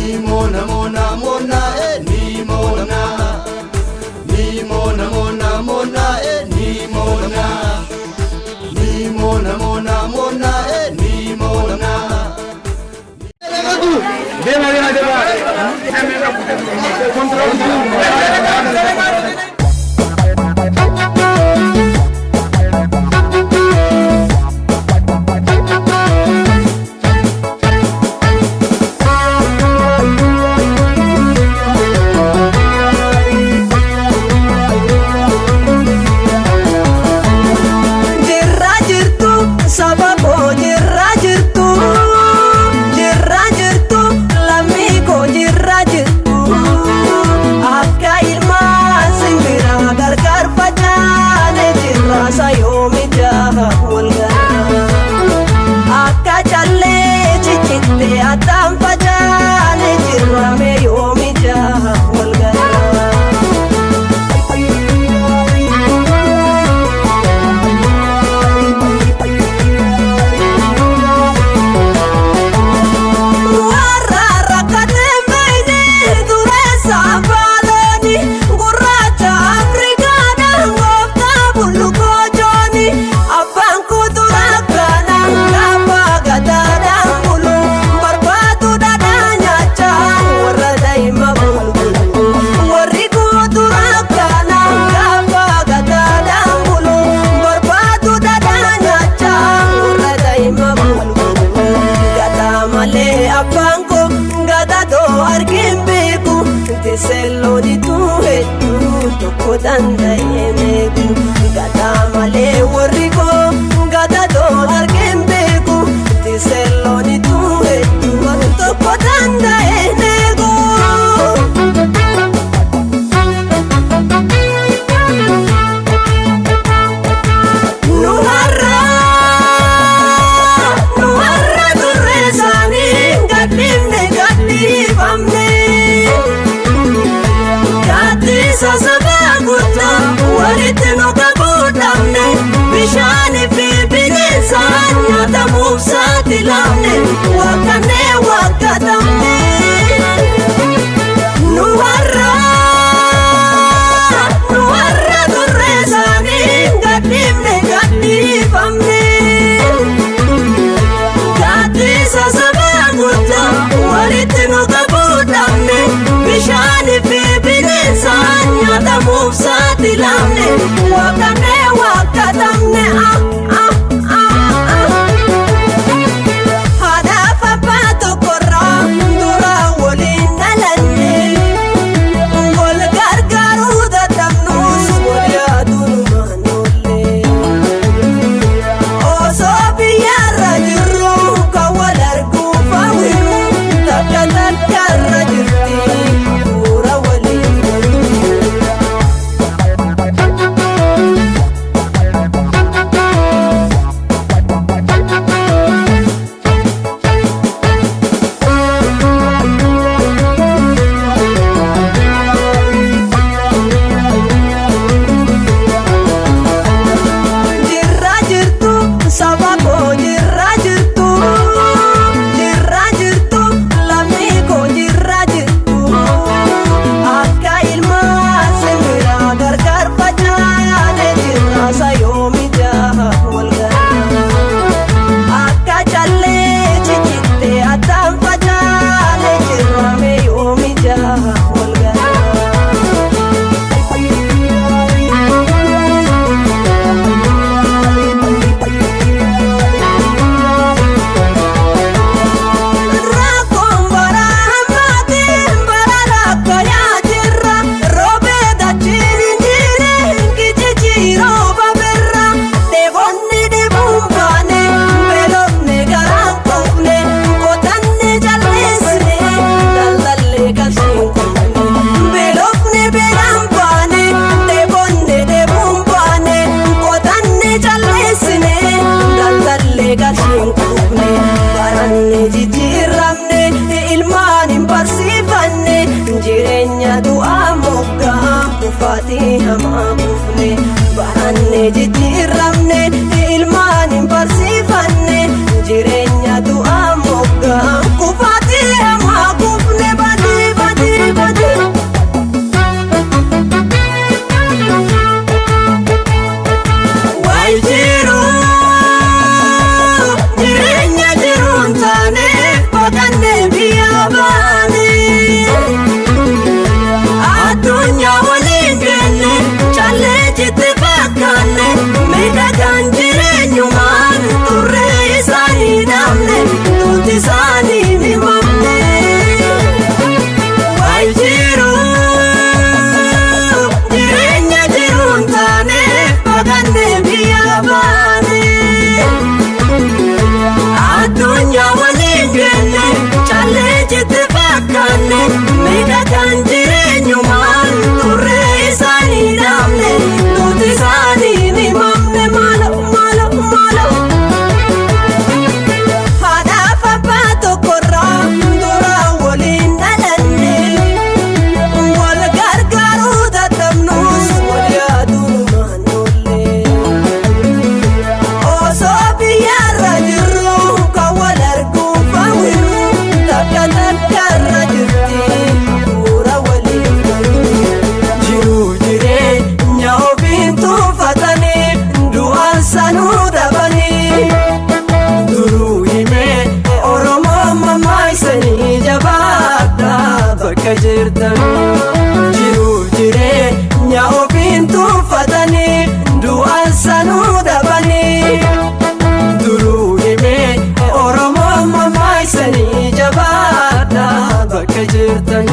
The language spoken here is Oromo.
Ni mona mona mona e ni mona. Ni mona mona mona e ni mona. Ni mona mona mona e ni mona. Deema, deema, deema. Jirra jirtu saba koo, jirra jirtu, jirra jirtu lammii koo, jirra jirtu. Akka ilmaa simbiraa gargar facaane jirra, sayoomi jaha wal garra. Akka callee ciccitte addaan facaane jirra, mee yoomi jaha wal garra. Warra rakkatee meeyne dureessa baalooni, gurraacha Afrikaadhaan gooftaa bulluqoo jooni. Abbaan kuduraa kana gaafa gadaadhaan bulu, barbaadu dhadhaa nyaachaa warra daa'ima bulbulu. Warri kuduraa kana gaafa gadaadhaan bulu, barbaadu dhadhaa nyaachaa warra daa'ima bulbulu. Gadaa malee abbaan koo gadadoo argin beeku, tiseelloonitu hedduu tokko danda'ee meeku. Gadaa malee warri koo gadadoo argin beeku, tiseelloonitu hedduu tokko danda'ee meeku. Nu har'a nu har'a turre isaanii gadhiifne, gadhiifamne. Gaaddisa sabaa guddaa walitti nu qabuu dhabne, bishaanii fi bineensaan nyaatamuuf saaxilamne, waakkannee waakkatamne. Nu har'a nu har'a turre isaanii gadhiifne, gadhiifamne. Gaaddisa sabaa guddaa walitti nu qabuu dhabne, bishaanii fi bineensaan nyaatamuuf saaxilamne, waakkannee waakkatamne. Ah, ah, ah, ah. Haadhaaf abbaa tokkorraa dura waliin dhalanne, wal gargaaruu dadhabnus wal yaaduun maanolle. Osoo biyyarra jirru kan wal arguuf hawwinu, takka takkarra jirti bu'uura waliin godhu. Jirra jirtu saba koo, jirra jirtu, jirra jirtu lammii koo, jirra jirtu. Akka ilmaa simbiraa gargar facaane jirra, sayoomi jaha wal garra. Akka callee ciccitte addaan facaane jirra, mee yoomi jaha wal garra. Rakkoon bara hammaatiin bara rakkayaa jirra, roobee dachiin hin jiine kijijjiiroo birra. Dheebonni dhibuun baane, beelofne garaan quufne, qotanne jalleessine, daldallee qabsiin quufne. Beelofne beelaan baane, dheebonne dheebuun baane, qotanne jalleessine, daldallee qarshiin quufne. Baranne jijjiiramne, ilmaan hin barsiifanne, jireenya du'aa moggaa kufaatii hamaa kufne. Baranne jijjiiramne, ilmaan hin barsiifanne, jireenya du'aa moggaa kufaatii hamaa kufne. Walakkaarra jirti bu'uura waliif galuu. Jiruu jireenya ofiin tuufatanii du'aan sanuu dhabanii. Duruu himee Oromoo mammaaksa jabaadhaa bakka jirtan. Jiruu jireenya ofiin tuufatanii du'aan sanuu dhabanii. Duruu himee Oromoo mammaaksa jabaadhaa bakka jirtan.